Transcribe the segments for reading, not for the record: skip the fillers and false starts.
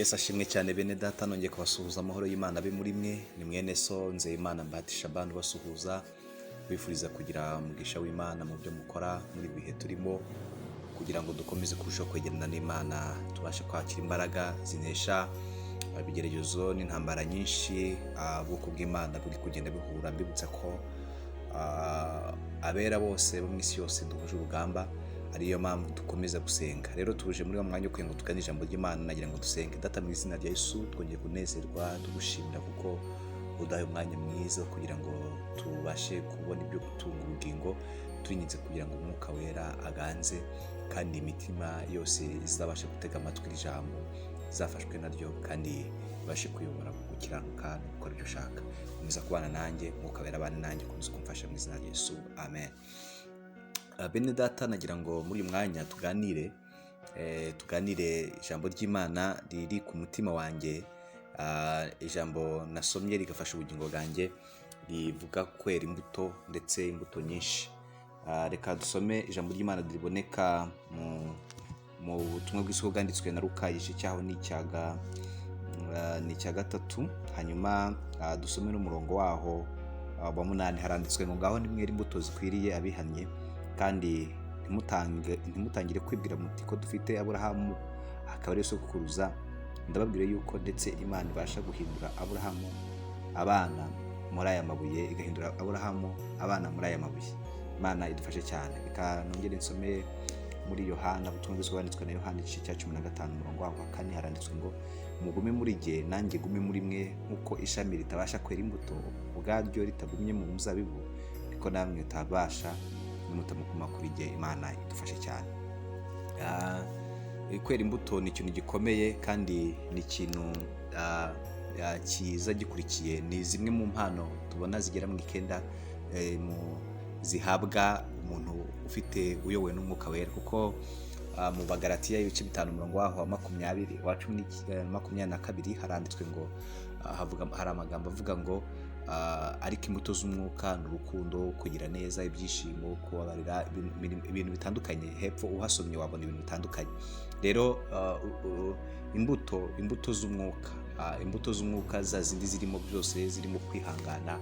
Yesu ashimwe cyane. Bene data, nongeye kubasuhuza. Amahoro y'Imana abe muri mwe. Ni mwene so Nzeyimana Mbati Shabani ubasuhuza, wifuriza kugira umugisha w'Imana mu byo mukora muri ibi bihe turimo, kugira ngo dukomeze kurushaho kwegerana n'Imana, tubashe kwakira imbaraga zinesha ibigeragezo n'intambara nyinshi ubwoko bw'Imana buri kugenda bihura. Mbibutsa ko abera bose bo mu isi yose duhuje urugamba, ariyo mpamvu dukomeza gusenga. Rero tuje muri wa mwanya wo kugira ngo tugane ijambo ry'Imana. Nagira ngo dusenge. Data, mu izina rya Yesu, twongeye kunezerwa, tugushimira kuko uduhaye umwanya mwiza wo kugira ngo tubashe kubona ibyo gutunga ubugingo. Turinginze kugira ngo Umwuka Wera aganze, kandi imitima yose izabashe gutega amatwi iri jambo izafashwe naryo, kandi ibashe kuyobora mu gukiranuka no gukora ibyo ushaka. Komeza kubana nanjye, Umwuka Wera abane nanjye, ukomeze kumfasha, mu izina rya Yesu, amen. Bene data, nagira ngo muri uyu mwanya tuganire ijambo ry'Imana riri ku mutima wanjye, ijambo nasomye rigafasha ubugingo bwanjye, rivuga kwera imbuto, ndetse imbuto nyinshi. Reka dusome ijambo ry'Imana riboneka mu butumwa bw'isoko bwanditswe na Luka, igice cyaho ni icya gatatu, hanyuma dusome n'umurongo waho wa 8. Haranditswe ngo: "Ngaho nimwere imbuto zikwiriye abihannye, kandi ntimutangire kwibwira muti ko dufite Aburahamu akaba ari sogokuruza. Ndababwira yuko ndetse Imana ibasha guhindura Aburahamu abana muri aya mabuye, igahindura Aburahamu abana muri aya mabuye." Imana idufashe cyane. Reka nongere nsome muri Yohana, ubutumwa bwiza bwanditswe na Yohana, igice cya 15, umurongo waho wa 4. Haranditswe ngo: "Mugume muri jye, nanjye gume muri mwe. Nk'uko ishami ritabasha kwera imbuto ubwaryo ritagumye mu muzabibu, niko namwe mutabasha nimutamuguma kuri jye." Imana idufashe cyane. Kwera imbuto ni ikintu gikomeye, kandi ni ikintu cyiza gikurikiye. Ni zimwe mu mpano tubona zigera mu 9 zihabwa umuntu ufite uyobowe n'Umwuka Wera, kuko mu Bagalatiya, ibice 5, umurongo waho wa 20, wa 22, haranditswe ngo havuga, hari amagambo avuga ngo ariko imbuto z'Umwuka ni urukundo, kugira neza, ibyishimo, kubabarira, ibintu bitandukanye. Hepfo uhasomye wabona ibintu bitandukanye. Rero imbuto z'Umwuka za zindi zirimo byose, zirimo kwihangana,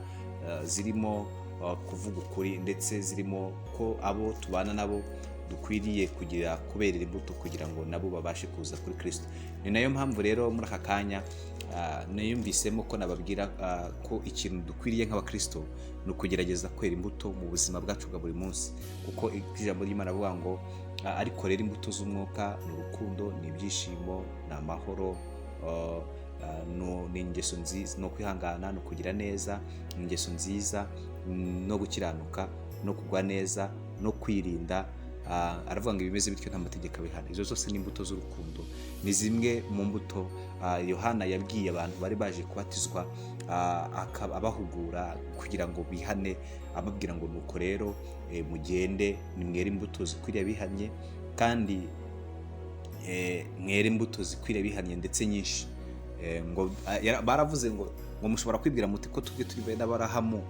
zirimo kuvuga ukuri, ndetse zirimo ko abo tubana nabo dukwiriye kugira kuberera imbuto kugira ngo nabo babashe kuza kuri Kirisito. Ni nayo mpamvu rero muri aka kanya niyumvisemo ko nababwira ko ikintu dukwiriye nk'abakirisito ni ukugerageza kwera imbuto mu buzima bwacu bwa buri munsi, kuko ijambo ry'Imana avuga ngo ariko rero imbuto z'Umwuka ni urukundo, ni ibyishimo, ni amahoro, ni ingeso nziza, ni ukwihangana, ni ukugira neza, ni ingeso nziza, no gukiranuka, no kugwa neza, no kwirinda. Aravuga ngo ibimeze bityo nta mategeko abihana. Izo zose ni imbuto z'urukundo, ni zimwe mu mbuto Yohana yabwiye abantu bari baje kubatizwa, abahugura kugira ngo bihane, ababwira ngo: "Nuko rero mugende, nimwere imbuto zikwiriye abihannye, kandi mwere imbuto zikwiriye abihannye, ndetse nyinshi." Ngo baravuze ngo mushobora kwibwira muti ko tubwe turi bene Aburahamu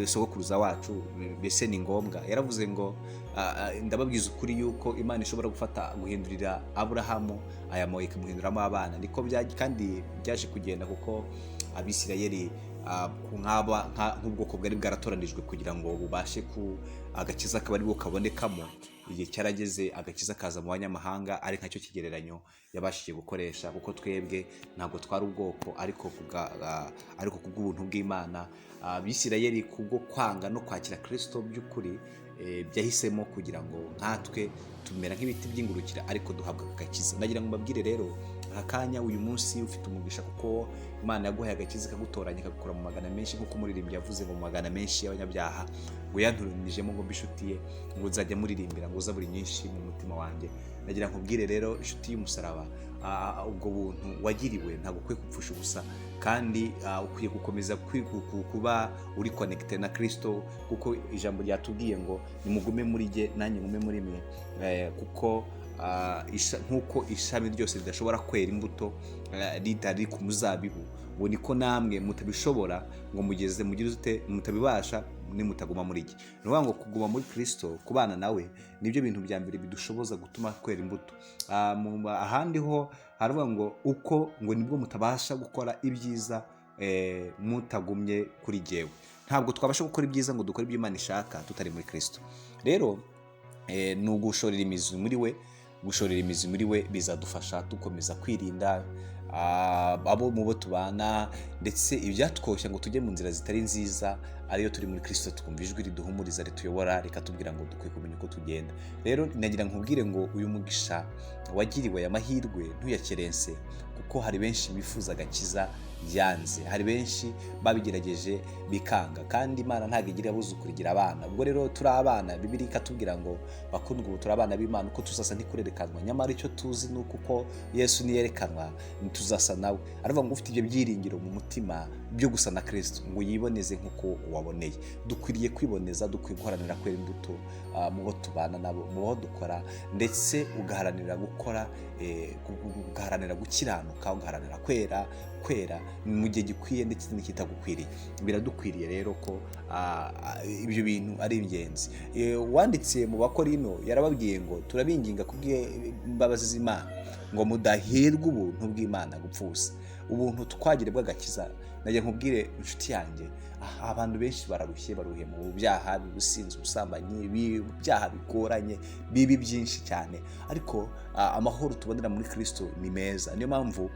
sogokuruza wacu, mbese ni ngombwa? Yaravuze ngo: "Ndababwiza ukuri yuko Imana ishobora gufata guhindurira Aburahamu aya mabuye ikamuhinduramo abana." Niko kandi byaje kugenda, kuko Abisirayeli nk'ubwoko bwari bwaratoranijwe kugira ngo bubashe ku agakiza kaba aribwo kabonekamo, igihe cyarageze agakiza kaza mu banyamahanga, ari nkacyo kigereranyo yabashije gukoresha, kuko twebwe ntabwo twari ubwoko, ariko kubw'ubuntu bw'Imana, Abisirayeli kubwo kwanga no kwakira Kirisito by'ukuri, byahisemo kugira ngo nkatwe tumera nk'ibiti by'ingurukira, ariko duhabwa agakiza. Ndagira ngo mbabwire rero aka kanya, uyu munsi ufite umugisha, kuko Imana yaguhaye agakiza, ikagutoranya, ikagukura mu magana menshi, nk'uko umuririmbyi yavuze ngo mu magana menshi y'abanyabyaha ngo yanturanijemo ngo mbe inshuti ye, ngo nzajya muririmbira ngo zaburi nyinshi mu mutima wanjye. Ndagira nkubwire rero, inshuti y'umusaraba, ubwo buntu wagiriwe ntabwo ukwiye gupfusha ubusa, kandi ukwiye gukomeza kuba uri connecté na Kirisito, kuko ijambo ryatubwiye ngo: "Nimugume muri jye, nanjye ngume muri mwe." Kuko nk'uko ishami ryose ridashobora kwera imbuto ritari ku muzabibu. Ngo niko namwe mutabishobora ngo mugeze mugire ute mutabibasha nimutaguma muri jye. Ni ukuvuga ngo kuguma muri Kirisito, kubana nawe, nibyo bintu bya mbere bidushoboza gutuma twera imbuto. Ahandi ho haravuga ngo uko ngo nibwo mutabasha gukora ibyiza mutagumye kuri jyewe. Ntabwo twabasha gukora ibyiza ngo dukore ibyo Imana ishaka tutari muri Kirisito. Rero ni ugushorera imizi muri we. Gushorera imizi muri we bizadufasha dukomeza kwirinda abo mu bo tubana, ndetse ibyatwoshya ngo tujye mu nzira zitari nziza. Ariyo turi muri Kirisito twumva ijwi riduhumuriza, rituyobora, rikatubwira ngo dukwiye kumenya uko tugenda. Rero nagira nkubwire ngo uyu mugisha wagiriwe, aya mahirwe, ntuyakerense, kuko hari benshi bifuza agakiza byanze, hari benshi babigerageje bikanga. Kandi Imana ntabwo igira abuzukuru, igira abana. Ubwo rero turi abana, Bibiliya ikatubwira ngo: "Bakundwa, ubu turi abana b'Imana, uko tuzasa ntikurerekanwa. Nyamara icyo tuzi ni uko uko Yesu niyerekanwa tuzasa nawe." Aravuga ngo ufite ibyo byiringiro mu mutima byo gusa na Kirisito ngo yiboneze nk'uko waboneye. Dukwiriye kwiboneza, dukwiye guharanira kwera imbuto mu bo tubana nabo, mu bo dukora, ndetse ugaharanira gukora, ugaharanira gukiranuka, ugaharanira kwera mu gihe gikwiye ndetse n'ikitagukwiriye. Biradukwiriye rero ko ibyo bintu ari ingenzi. Uwanditse mu Bakorino yarababwiye ngo: "Turabinginga kubw'imbabazi z'Imana ngo mudahirwa ubuntu bw'Imana gupfusa." Ubuntu twagire bw'agakiza. Najya nkubwire, inshuti yanjye, abantu benshi bararushye, baruhiye mu byaha, ubusinzi, ubusambanyi, ibyaha bigoranye bibi byinshi cyane. Ariko amahoro tubonera muri Kirisito ni meza. Niyo mpamvu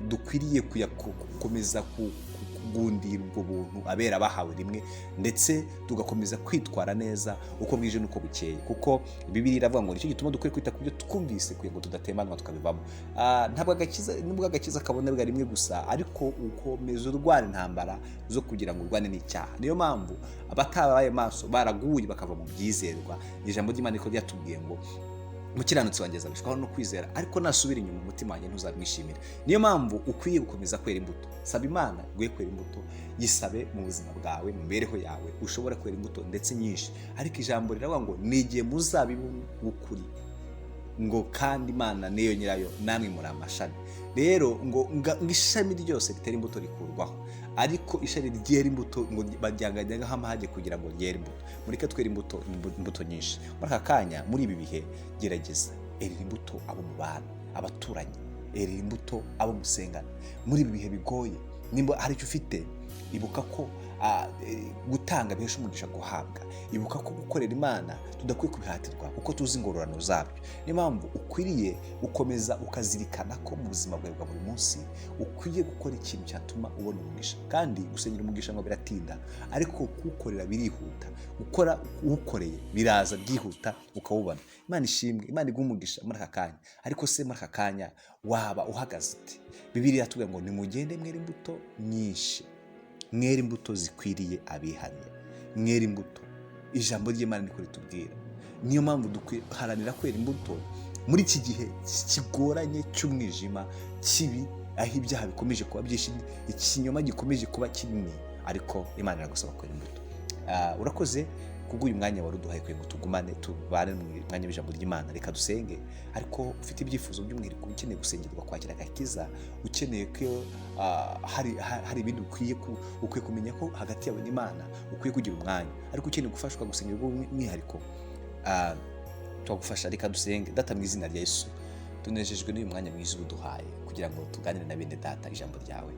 dukwiriye gukomeza kugundira ubwo buntu abera bahawe rimwe, ndetse tugakomeza kwitwara neza uko bwije n'uko bukeye, kuko Bibiliya iravuga ngo nicyo gituma dukwiye kwita ku byo twumvise kugira ngo tudatemanwa tukabivamo. Ntabwo agakiza, nubwo agakiza kabonerwa rimwe gusa, ariko ukomeza urwana intambara zo kugira ngo urwane n'icyaha. Niyo mpamvu abatabaye maso baraguye bakava mu byizerwa. Ijambo ry'Imana riko ryatubwiye ngo: "Umukiranutsi wanjye azabeshwaho no kwizera, ariko nasubira inyuma umutima wanjye ntuzamwishimira." Niyo mpamvu ukwiye gukomeza kwera imbuto. Saba Imana iguhe kwera imbuto, yisabe mu buzima bwawe, mu mibereho yawe, ushobora kwera imbuto ndetse nyinshi. Ariko ijambo riravuga ngo ni igihe muzabibu w'ukuri, ngo kandi Imana niyo nyirayo, namwe muri amashami. Rero ngo ishami ryose ritera imbuto rikurwaho, ariko ishami ryera imbuto ngo baryangajyangaho amahage kugira ngo ryere imbuto. Mureke twere imbuto, imbuto nyinshi. Muri aka kanya, muri ibi bihe, gerageza erera imbuto abo mubana, abaturanyi, erera imbuto abo musengana. Muri ibi bihe bigoye, nimba hari icyo ufite, ibuka ko gutanga bihesha umugisha guhabwa. Ibuka ko gukorera Imana tudakwiye kubihatirwa, kuko tuzi ingororano zabyo. Niyo mpamvu ukwiriye gukomeza ukazirikana ko mu buzima bwawe bwa buri munsi ukwiye gukora ikintu cyatuma ubona umugisha. Kandi gusengera umugisha ngo biratinda, ariko kuwukorera birihuta. Gukora uwukoreye biraza byihuta ukawubona. Imana ishimwe, Imana iguha umugisha muri aka kanya. Ariko se muri aka kanya waba uhagaze ute? Bibiliya iratubwira ngo nimugende mwere imbuto nyinshi, mwere imbuto zikwiriye abihannye, mwere imbuto. Ijambo ry'Imana niko ritubwira. Niyo mpamvu dukwiye kwera imbuto muri iki gihe kigoranye cy'umwijima kibi, aho ibyaha bikomeje kuba byinshi, ikinyoma gikomeje kuba kinini, ariko Imana iragusaba kwera imbuto. Urakoze kubw'uyu mwanya wari uduhaye kugira ngo tugumane, tubane mu mwanya w'ijambo ry'Imana. Reka dusenge. Ariko ufite ibyifuzo by'umwihariko, ukeneye gusengerwa kwakira agakiza, ukeneye ko hari ibindi ukwiye kumenya ko hagati yawe n'Imana ukwiye kugira umwanya, ariko ukeneye gufashwa gusengerwa by'umwihariko, twagufasha. Reka dusenge. Data, mu izina rya Yesu, tunejejwe n'uyu mwanya mwiza uduhaye kugira ngo tuganire na bene data ijambo ryawe.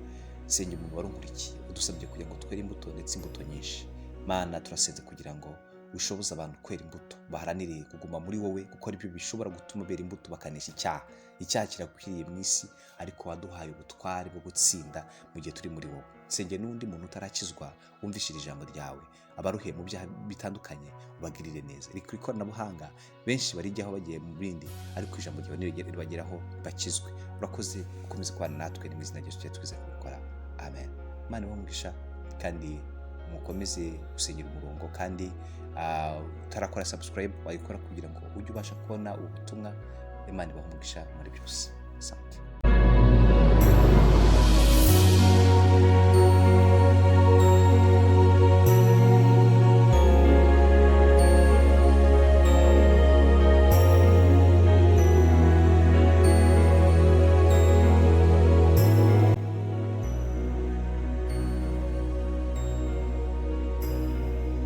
Senge umuntu wari unkurikiye udusabye kugira ngo twere imbuto, ndetse imbuto nyinshi. Mana, turasenze kugira ngo ushoboze abantu kwera imbuto, baharanire kuguma muri wowe, gukora ibyo bishobora gutuma bera imbuto, bakanesha icyaha. Icyaha kirakwiriye mu isi, ariko waduhaye ubutware bwo gutsinda mu gihe turi muri wowe. Senge n'undi muntu utarakizwa wumvishije ijambo ryawe, abaruhiye mu byaha bitandukanye, ubagirire neza. Reka ikoranabuhanga benshi barijyaho bagiye mu bindi, ariko ijambo ryawe niribageraho bakizwe. Urakoze gukomeza kubana natwe. Ni mu izina rya Yesu twize kubikora, amen. Imana ibahe umugisha kandi mukomeze gusengera umurongo. Kandi utarakora subscribe wayikora kugira ngo ujye ubasha kubona ubutumwa. Imana ibahe umugisha muri byose. Asante.